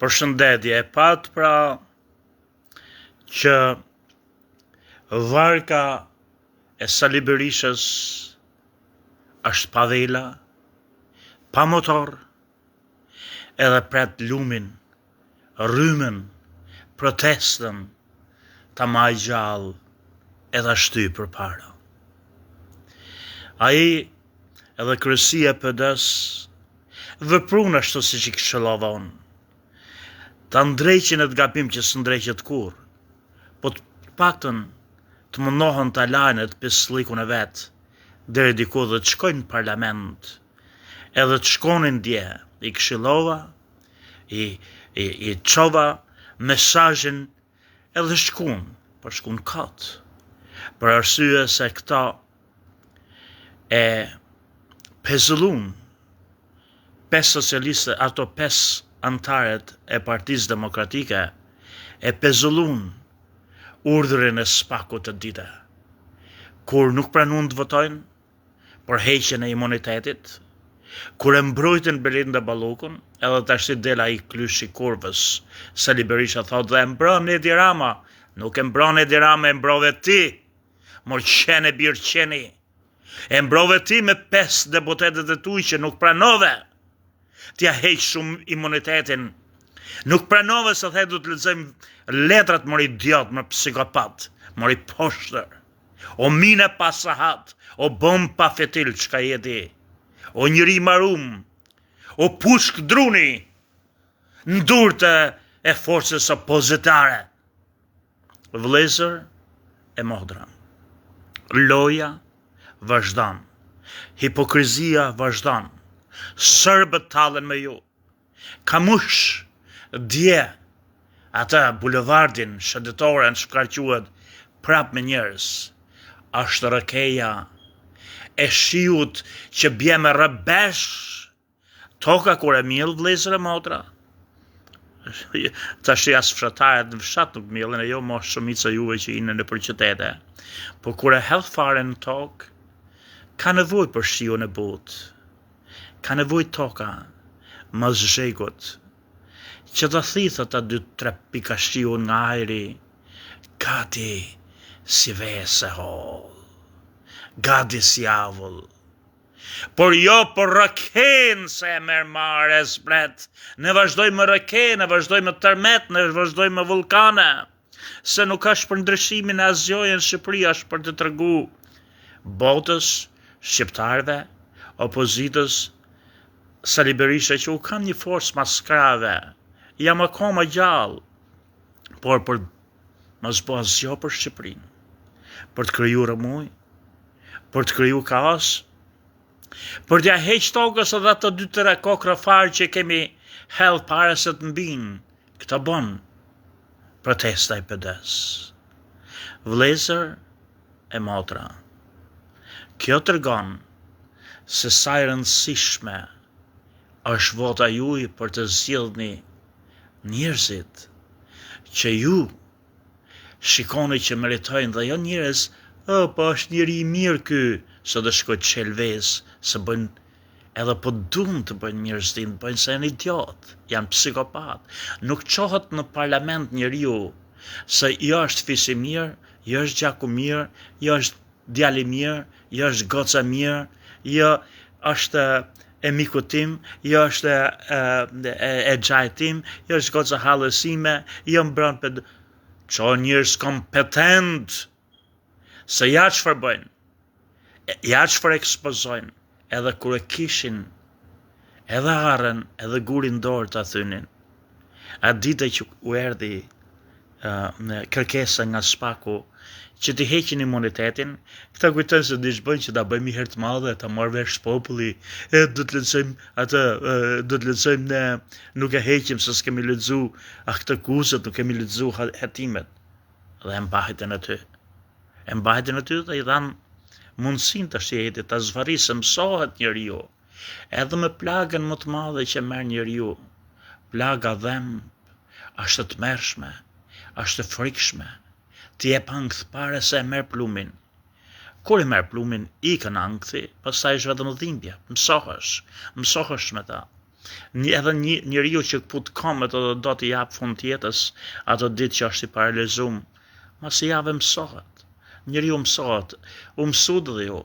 Përshëndetje, e patë pra që varka e Sali Berishës është pa vela, pa motor, edhe pret lumin, rrymën, protestën, ta majë gjallë e ta shtyjë përpara. Ai edhe kryesia e PD-së Veprun ashtu siç i këshillova unë. Ta ndreqin atë gabim që s'ndreqet kurrë, po të paktën të mundohen ta lajnë atë pisllikun e vet deri diku dhe të shkojnë në parlament. Edhe të shkonin dje, i këshillova, i, i, i çova mesazhin edhe shkun, po shkun kot. Për arsye se këta e pezullun pesë socialistë, ato pesë anëtarët e Partisë Demokratike e pezullun urdhrin e SPAK-ut atë ditë. Kur nuk pranun të votojnë për heqjen e imunitetit, kur e mbrojtën Belinda Ballukun, edhe tashti del ai klyshi i kurvës, Sali Berisha thotë dhe e mbron Edi Rama, nuk e mbron Edi Rama, e mbrove ti. Mor qen e bir qeni. E mbrove ti me pesë deputetët e tu që nuk pranove t'ia heqësh imunitetin. Nuk pranove se the do të lexojmë letrat mor idiot, mor psikopat, mor i poshtër. O mine pa sahat, o bombë pa fitil çka je ti. O njeri i marum, o pushkë druni, në durët e forcës opozitare. Vëllezër e motra, loja vazhdon, hipokrizia vazhdon, serbët tallen me ju. Ka mush dje atë bulevardin, shëndetoren, çfarë quhet, prap me njerëz. Është rrëkeja e shiut që bje me rrebesh Toka kur e mjell vëllezër e motra, tashi as fshatarët në fshat nuk mjellin e jo mo shumica juve që jeni nëpër qytete. Po kur e hedh farën në tokë, ka nevojë për shiun e butë. Ka nevojë toka mas zhegut që ta thithë ata dy tre pika shiu nga ajri, gati si vesë e hollë, gati si avull. Por jo për rrëkenë se e merr marre e zbret. Ne vazhdojmë me rrëkenë, ne vazhdojmë me tërmet, ne vazhdojmë me vullkane. Se nuk është për ndryshimin e asgjoje në Shqipëri, është për të tregu botës, shqiptarëve, opozitës, Sali Berisha që u kam një forcë maskrave, jam akoma gjallë, por për mos bo asgjo për Shqipërinë, për të kriju rrëmujë, për të kriju kaos, për t'ia heq tokës edhe ato dy tre kokrra farë që kemi hedh para se të mbijnë, këtë bon protesta e PD-së. Vëllezër e motra, kjo tregon se sa e rëndësishme është vota juaj për të zgjidhni njerëzit që ju shikoni që meritojnë dhe jo njerëz, ë, po është njeri i mirë ky, se do shkojë të çelë vezë, se bëjnë edhe po duan të bëjnë mirë s'dinë të bëjnë se janë idiot, janë psikopat. Nuk çohet në parlament njeriu se jo është fis i mirë, jo është gjaku mirë, jo është djalë i mirë, jo është goca e mirë, jo është e mikut tim, jo është e, e, e xhajt tim, jo është goca hallës sime, jo mbron për... Ço njerëz kompetent, se ja çfarë bëjnë, ja çfarë ekspozojnë, edhe kur e kishin edhe arrën, edhe gurin dorë ta thynin. Atë ditë që u erdhi në kërkesa nga SPAK-u që t'i heqin imunitetin, këta kujtojnë se diç bëjnë që ta bëjmë një herë të madhe, ta marrë vesh populli, e do të lexojmë atë, do të lexojmë ne, nuk e heqim se s'kemi lexu aktakuzat, nuk kemi lexu hetimet. Dhe e mbajtën aty. E mbajtën aty dhe i dhanë mundësinë tash Edit ta zvarrisë, mësohet njeriu. Edhe me plagën më të madhe që merr njeriu, plaga dhemb, është e tmerrshme, është e frikshme, të jep ankth para se e merr plumbin. Kur e merr plumbin, ikën ankthi, pastaj është vetëm dhimbja, mësohesh, mësohesh me ta. Një, edhe një njeriu që këput këmbët edhe do t'i jap fund jetës, ato ditë që është i paralizum, mas një jave mësohet. Njeriu mësohet, u mësut dhe ju,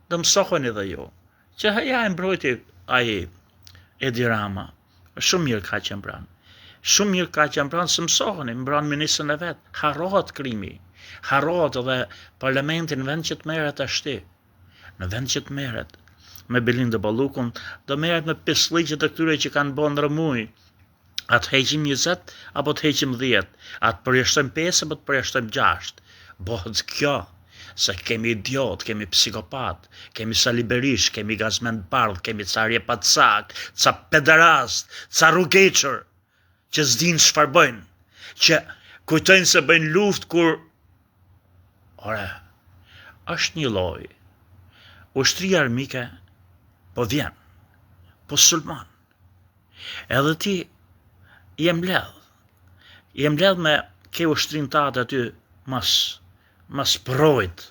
do mësoheni dhe ju. Që ja e mbrojti ai Edi Rama. Shumë mirë ka që mbron. Shumë mirë ka që mbron se mësoheni, mbron ministrin e vet. Harrohet krimi. Harrohet edhe parlamenti në vend që të merret tashti. Në vend që të merret me Belinda Ballukun, do merret me pislliqet e këtyre që kanë bën rrëmujë. A të heqim 20 apo të heqim 10? A të përjashtojmë 5 apo të përjashtojmë 6? Bëhet kjo se kemi idiot, kemi psikopat, kemi Sali Berishë, kemi Gazment Bardh, kemi ca rjepacak, ca pederast, ca rrugeçër, që s'dinë çfarë bëjnë, që kujtojnë se bëjnë luftë kur Ore, është një lojë. Ushtria armike po vjen, po sulmon. Edhe ti je mbledh. Je mbledh me ke ushtrinë tate aty mas, mas përroit.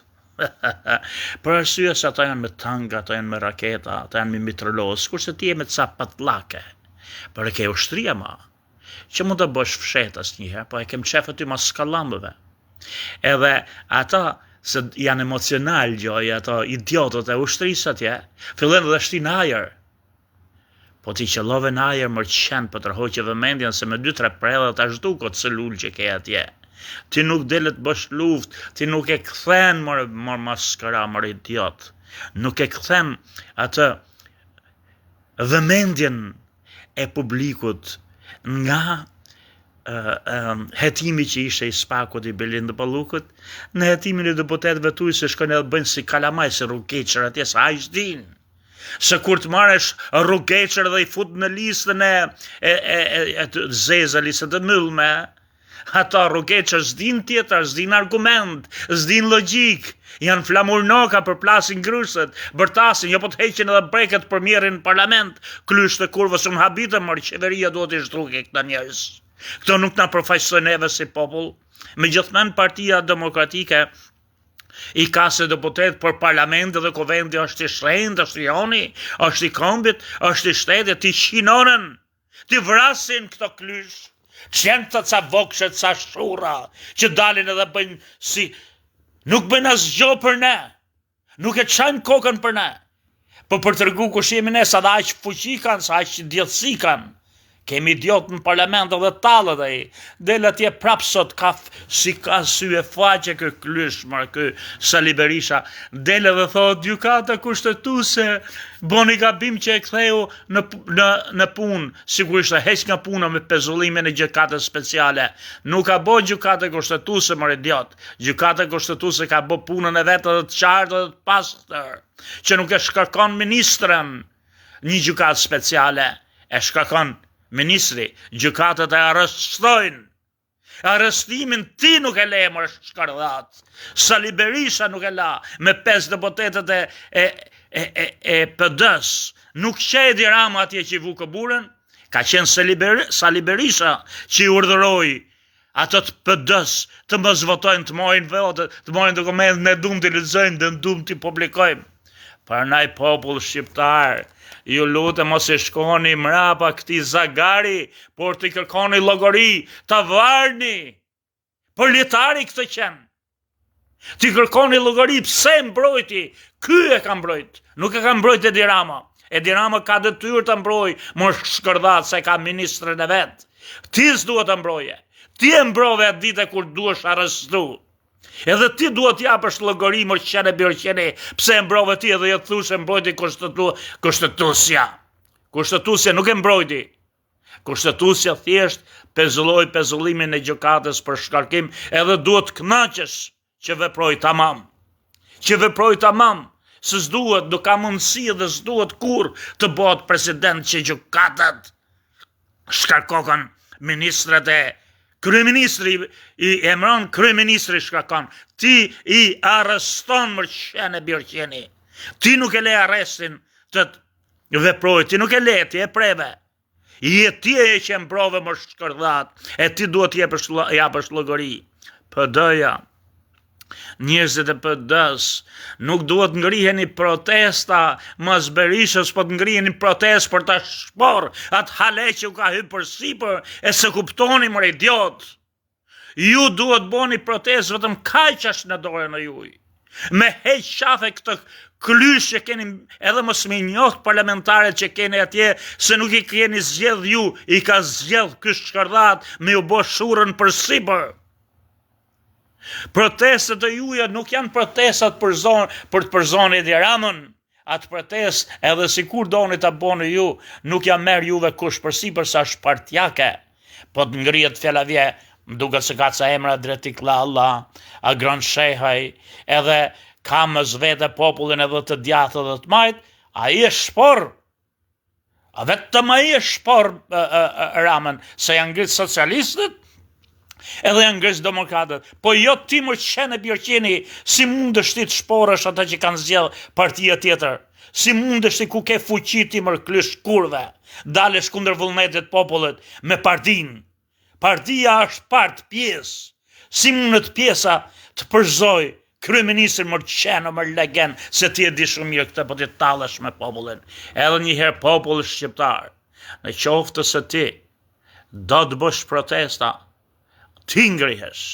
Për arsye se ata janë me tanka, ata janë me raketa, ata janë me mitraloz, kurse ti je me ca patllake. Por e ke ushtria ma, që mund të bësh fshehtas njëherë, po e ke mshef aty mas kallambëve. Edhe ata se janë emocional gjoj, ato idiotët e ushtrisë atje, fillojnë dhe shtin ajër. Po ti qëllove në ajër mor qen po tërhoqe vëmendjen se me dy tre predha ta zhduk atë celulë që ke atje. Ti nuk del të bësh luftë, ti nuk e kthen mor mor maskara mor idiot. Nuk e kthen atë vëmendjen e publikut nga hetimi që ishte i SPAK-ut i Belinda Ballukut, në hetimin e deputetëve tuaj se shkojnë edhe bëjnë si kalamaj, si rrugeçër atje, se aq dinë. Se kur të marrësh rrugeçër dhe i fut në listën e e e e, e të zezë, listën të mbyllme, ata rrugeçër s'din tjetër, s'din argument, s'din logjikë, janë Flamur Noka përplasin grushtet, bërtasin, jo po të heqin edhe brekët për mjerin në parlament, klysh të kurvës, unë habitem, mor qeveria duhet i zhduke këta njerëz. Këto nuk na përfaqësojnë neve si popull. Me gjithmonë Partia Demokratike I ka si deputet por parlamenti dhe kuvendi është i shenjtë, është i joni, është i kombit, është i shtetit, t'i qinonën, t'i vrasin këto klysh, që janë këto ca vokshe, ca shurra, që dalin edhe bëjnë si, nuk bëjnë asgjë për ne, nuk e çajnë kokën për ne, Po për të tregu kush jemi ne, sa dhe aq fuqi kanë, sa aq djellësi kanë. Kemi idiot në parlament edhe tallet ai. Del atje prap sot ka si ka sy e faqe ky klysh mor ky Sali Berisha. Del edhe thotë gjykata kushtetuese boni gabim që e ktheu në në në punë, sikur ishte heq nga puna me pezullimin e gjykatës speciale. Nuk ka bo gjykata kushtetuese mor idiot. Gjykata kushtetuese ka bo punën e vet edhe të qartë edhe të pastër. që nuk e shkarkon ministren një gjykatë speciale, e shkarkon ministri, gjykatat e arrestojnë. Arrestimin ti nuk e le mor shkërdhat. Sali Berisha nuk e la me pesë deputetët e e e e, e PD-s. Nuk qe Edi Rama atje që i vu këburën, ka qenë Sali, Ber, Sali Berisha që i urdhëroi Ato të PD-së të mos votojnë, të marrin votë, të marrin dokument, ne duam t'i lexojmë dhe duam t'i publikojmë. Prandaj popull shqiptar, ju lutem mos i shkoni mrapa këtij zagari, por t'i kërkoni llogari, ta varni për litari këtë qen. T'i kërkoni llogari pse mbrojti, ky e ka mbrojt, nuk e ka mbrojt Edi Rama. Edi Rama ka detyrë të mbrojë, mor shkërdhat se ka ministrin e vet. Ti s'duhet të mbroje. Ti e mbrove atë ditë kur duhesh arrestu. Edhe ti duhet të japësh llogari mor qen e bir qeni, pse e mbrove ti edhe jo të thush e mbrojti kushtetu, kushtetusja. Kushtetusja nuk e mbrojti. Kushtetusja thjesht pezulloi pezullimin e gjykatës për shkarkim edhe duhet të kënaqesh që veproi tamam. Që veproi tamam, se s'duhet, nuk ka mundësi dhe s'duhet kurrë të bëhet president që gjykatat shkarkokan ministrat e kryeministri i emron kryeministri shkarkon ti i arreston mor qen e bir qeni ti nuk e le arrestin të veproj, ti nuk e le, ti e preve. Je ti e që e mbrove mor shkërdhat, e ti duhet të jepësh, japësh llogari. PD-ja. Njerëzit e PD-së nuk duhet ngriheni protesta mas Berishës, po të ngriheni protestë për ta shporr atë hale që u ka hy përsipër e s'e kuptoni more idiot. Ju duhet boni protestë vetëm kaq është në dorën e juj. Me heq qafe këtë klysh që keni edhe mos me njoht parlamentarët që keni atje se nuk i keni zgjedh ju, i ka zgjedh ky shkërdhat me ju bo shurrën përsipër. Protestat e juja nuk janë protestat për zonë, për të përzonë Edi Ramën. Atë protestë edhe sikur doni ta boni ju, nuk ja merr juve kush përsipër se është partiake. Po të ngrihet fjala vje, më duket se ka ca emra Adriatik Llalla, Agron Shehaj, edhe ka mes vete popullin edhe të djathtë edhe të majtë, ai e shporr A vetëm ai e shporr Ramën, se janë ngrit socialistët, edhe janë ngrit demokratët. Po jo ti mor qen e bir qeni, si mundesh ti të shporrësh ata që kanë zgjedh partia tjetër? Si mundesh ti ku ke fuqi ti mor klysh kurve, dalësh kundër vullnetit popullit me partinë? Partia është part, pjesë. Si mundet pjesa të përzojë kryeministrin mor qen o mor legen se ti e di shumë mirë këtë po ti tallesh me popullin. Edhe një herë popull shqiptar, në qoftë se ti do të bësh protesta, ti ngrihesh.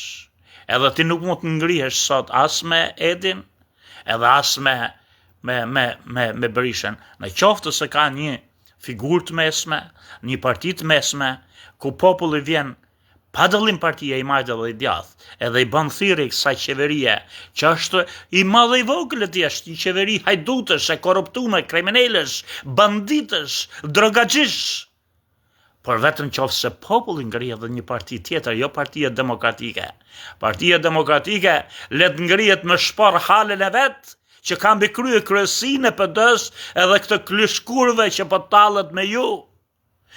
Edhe ti nuk mund të ngrihesh sot as me Edin, edhe as me me me me me Berishën. Në qoftë se ka një figurë të mesme, një parti të mesme, ku populli vjen pa dallim partie i majtë dhe i djathtë, edhe i bën thirrje kësaj qeverie, që është i madh dhe i vogël e është një qeveri hajdutësh, e korruptume, kriminelësh, banditësh, drogaxhish. Por vetëm qoftë se populli ngrihet dhe një parti tjetër, jo partia demokratike. Partia demokratike le të ngrihet me shporr halen e vet, që ka mbi krye kryesinë e PD-së edhe këtë klysh kurve që po tallet me ju,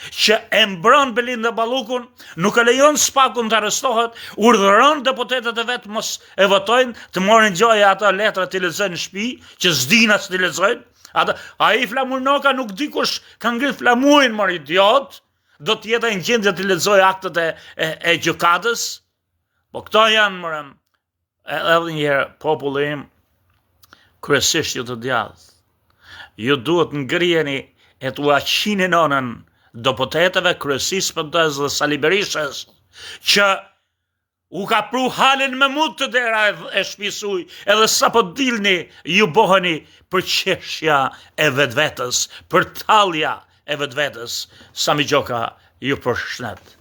që e mbron Belinda Ballukun, nuk e lejon SPAK-un të arrestohet, urdhëron deputetët e vet mos e votojnë, të marrin gjoja ato letra t'i lexojnë në shtëpi, që s'din as t'i lexojnë. Ata, ai Flamur Noka nuk di kush ka ngrit flamurin, mor idiot, do të jetë ai në gjendje të lexojë aktet e, e, e gjykatës. Po këto janë, more, Edhe një herë populli im, kryesisht ju të djathtë, ju duhet ngriheni e t'ua qini nonën deputetëve, kryesisë PD-së dhe Sali Berishës, që u ka pru halen me mut te dera e shpisë suj, edhe sapo dilni ju boheni përqeshja e vetvetes, përtallja e vetvetes, Sami Gjoka ju përshnet.